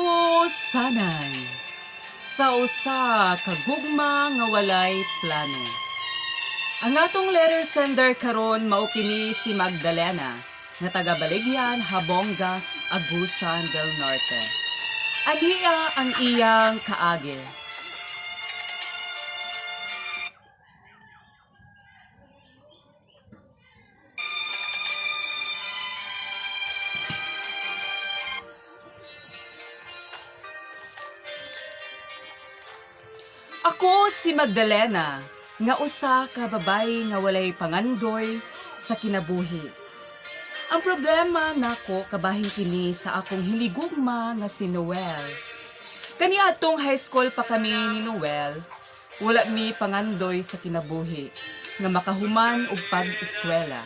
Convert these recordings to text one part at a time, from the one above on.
Handusanay sa usa ka gugma nga walay plano. Ang atong letter sender karon mao kini si Magdalena nga taga Baligyan, Habonga, Agusan del Norte. Ania ang iyang kaagi. Ako si Magdalena, nga usa ka babayi nga walay pangandoy sa kinabuhi. Ang problema nako kabahin kini sa akong hinigugma nga si Noel. Kaniadtong high school pa kami ni Noel, wala mi pangandoy sa kinabuhi nga makahuman og pag-eskwela.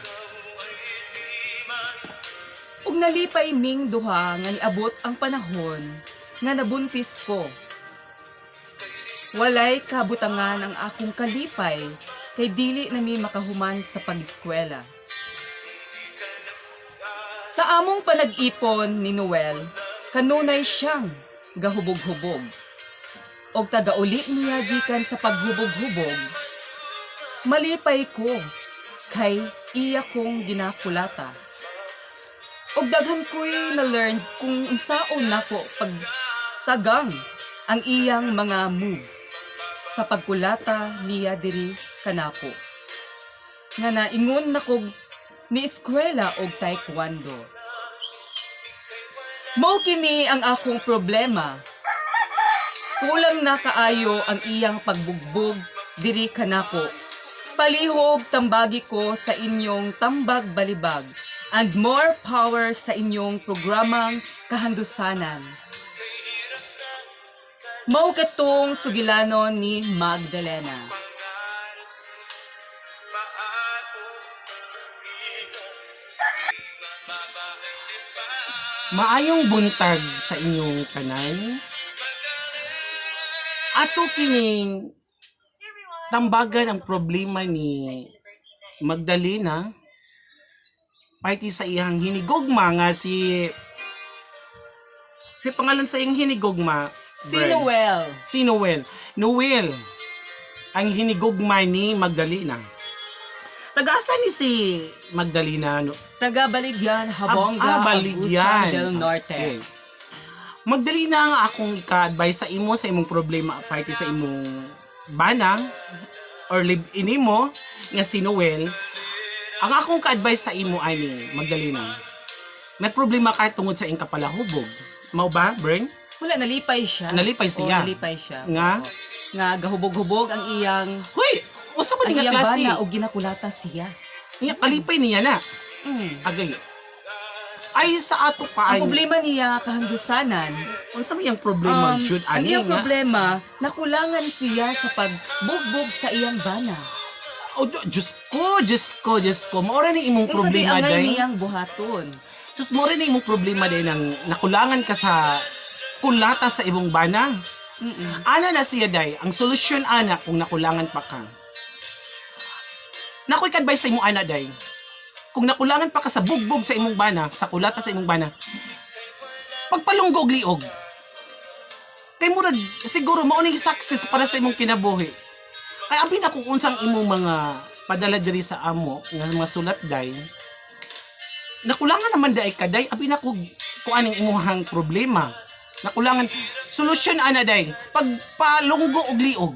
Ug nalipay ming duha nga niabot ang panahon nga nabuntis ko. Walay kabutangan ang akong kalipay kay dili na mi makahuman sa pag-eskwela. Sa among panag-ipon ni Noel, kanunay siyang gahubog-hubog. Og tagauli niya gikan sa paghubog-hubog, malipay ko kay iya kong ginakulata. Og daghan ko'y na-learn kung unsaon nako pagsagang ang iyang mga moves sa pagkulata niya diri kanako. Nga naingon nakog ni eskwela og taekwondo. Mao kini ang akong problema. Kulang na kaayo ang iyang pagbugbog diri kanako. Palihog tambagi ko sa inyong Tambag Balibag and more power sa inyong programang Kahandusanan. Mao katong sugilanon ni Magdalena. Maayong buntag sa inyong tanan. Ato kining tambagan ang problema ni Magdalena paiti sa iyang hinigugma nga si si pangalan sa iyang hinigugma, Si Bern. Noel. Si Noel. Noel ang hinigugma ni Magdalena. Tagaasa ni si Magdalena, no? Taga Baligyan, Habonga, Ah, Baligyan. Agusan del Norte. Okay. Magdalena ang akong ika-advise sa imo sa imong problema aparte sa imong bana or live-in mo nga si Noel. Ang akong ka-advise sa imo ani Magdalena. May problema ka tungod sa iyong kapalahubog. Mao ba, Bern? Wala, nalipay siya. Nalipay siya. Oo, nalipay siya. Nga? Oo. Nga gahubog-hubog ang iyang Hoy, usa pa ang ni nga iyang klase. bana og ginakulata siya. Nga kalipay niya na. Agay. Ay sa ato pa Ang problema niya kahandusanan. Unsa may iyang problema, Jude ang ani iyang nga? problema, nakulangan siya sa pagbugbog sa iyang bana. Oh, Diyos ko, Diyos ko, Diyos ko. Maura ni imong Kung sa di problema, angay day. niyang buhaton. Sus, maura ni imong problema, day, nang nakulangan ka sa kulata sa imong bana. Ana na siya, day. Ang solusyon, ana, kung nakulangan pa ka. Nakoy ka-advise sa imong ana, day. Kung nakulangan pa ka sa bugbog sa imong bana, sa kulata sa imong bana, pagpalunggo og liog. Kay murag, siguro, mao ning success para sa imong kinabuhi. Kay abi na kung unsang imong mga padala diri sa amo nga mga sulat day. Nakulangan naman day ka day, abi na kung aning imuhang problema. Nakulangan solusyon ana day, pagpalunggo og liog.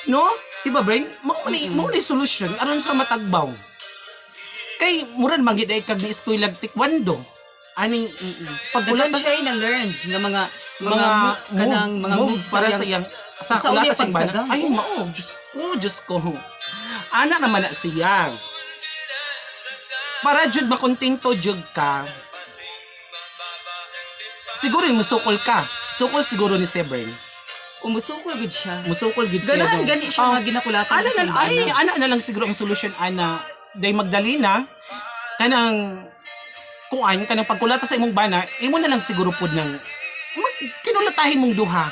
No? Di ba, Brain? Mao ni solusyon aron sa matagbaw. Kay muran man gid ay kag ni eskwelag taekwondo. Aning Daghan pagkulata siya na learn nga mga mga, mga kanang mga move moves para sa iyang sa sa kulata unya sa iyang bana. pagsagang. Ay mao, Diyos ko, Diyos ko. Ana naman na siya. Para jud makontento jud ka. Siguro yung musukol ka. Sukol siguro ni Severn. Umusukol gud siya. Musukol gid siya. Ganahan no? gani siya Oh, nga ginakulata ana sa na, iyang ay, bana. ana na lang siguro ang solusyon ana day Magdalena kanang kuan kanang pagkulata sa imong bana imo na lang siguro pud nang mag kinulatahin mong duha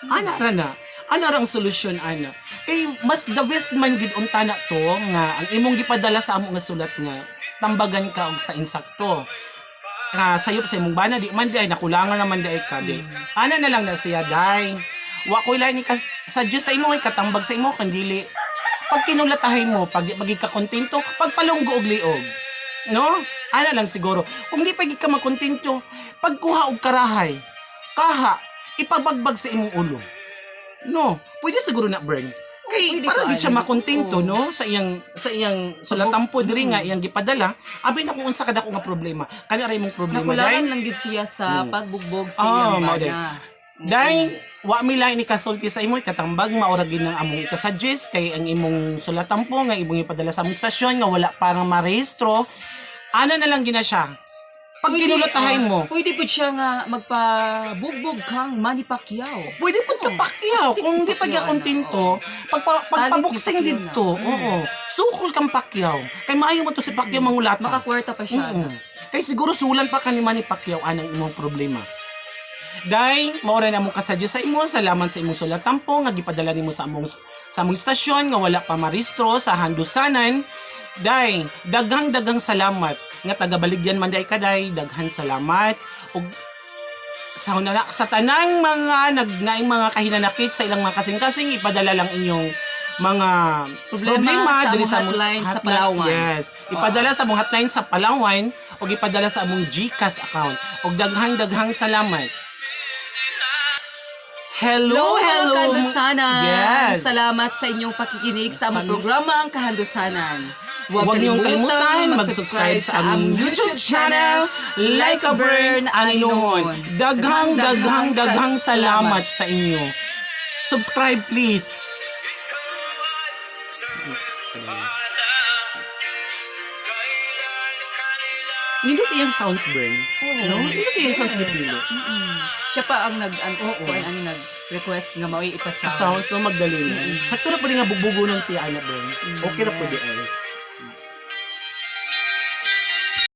ana ra na ana ra ang solusyon ana kay mas the best man gid unta na to nga ang imong gipadala sa amo nga sulat nga tambagan ka og sa insakto. Nga sayop sa imong bana, di man di ay nakulangan naman di ay ka di. Ana na lang na siya, day. Wa ko'y lain ka sa Dios sa imo ay katambag sa imo kun dili. Pag kinulatahay mo, pag pag ka kontento, pagpalunggo og liog. No? Ana lang siguro. Kung di pa gid ka makontento, pagkuha og karahay, kaha, ipabagbag sa imong ulo. No, pwede siguro na burn. Kay Pwede para ka, gid siya ano. makontento, no, sa iyang sulatampo diri nga iyang gipadala, abi na kung unsa kada ko nga problema. Kani ra imong problema, Nakulangan day. lang gid siya sa pagbugbog sa Ah, iyang mao day. bana. Day, wa mi lain ni kasulti sa imo, ikatambag maura gid nang among ikasuggest kay ang imong sulatampo nga imong ipadala sa among stasyon nga wala parang marehistro. Ana na lang gina siya. Pag kinulatahay mo, Pwede po siya nga magpabugbog kang Manny Pacquiao. Pwede po ka Pacquiao. Pwede Kung si di pa Pacquiao, kontento, ano, pagpabuksing Palit ni Pacquiao dito, na. oo. Sukol kang Pacquiao. Kay maayo mo to si Pacquiao mangulata. Makakwarta pa siya. Oo. Kay siguro sulan pa ka ni Manny Pacquiao anang imong problema. Day, maura na mong kasadya sa imo, salamat sa imong sulatampo nga gipadala nimo sa among istasyon nga wala pa maristro sa handusanan. Day, daghang daghang salamat nga tagabaligyan man day kaday, daghan salamat ug sa hunana, sa tanang mga nagnaing mga kahinanakit sa ilang mga kasing-kasing, ipadala lang inyong mga Problema sa diri among hotline sa Palawan. Yes. Ipadala sa among hotline sa Palawan o ipadala sa among GCash account. Og daghang-daghang salamat. Hello, hello. Kahandusanan! Yes. Salamat sa inyong pakikinig sa among programa ang Kahandusanan. Huwag niyong kalimutan mag-subscribe sa among YouTube channel, Like a Burn, Aninuhon. Daghang, daghang, daghang salamat sa inyo. Subscribe, please. Nindot iyang sounds, Burn. No? Nindot iyang sounds gipili. Siya pa ang nag an, kuan ani nag-request nga mao'y ipasound. Sounds, no? Magdalena. Sakto na pwede nga bugbugunon siya, ana, Burn. Okay na pwede ay.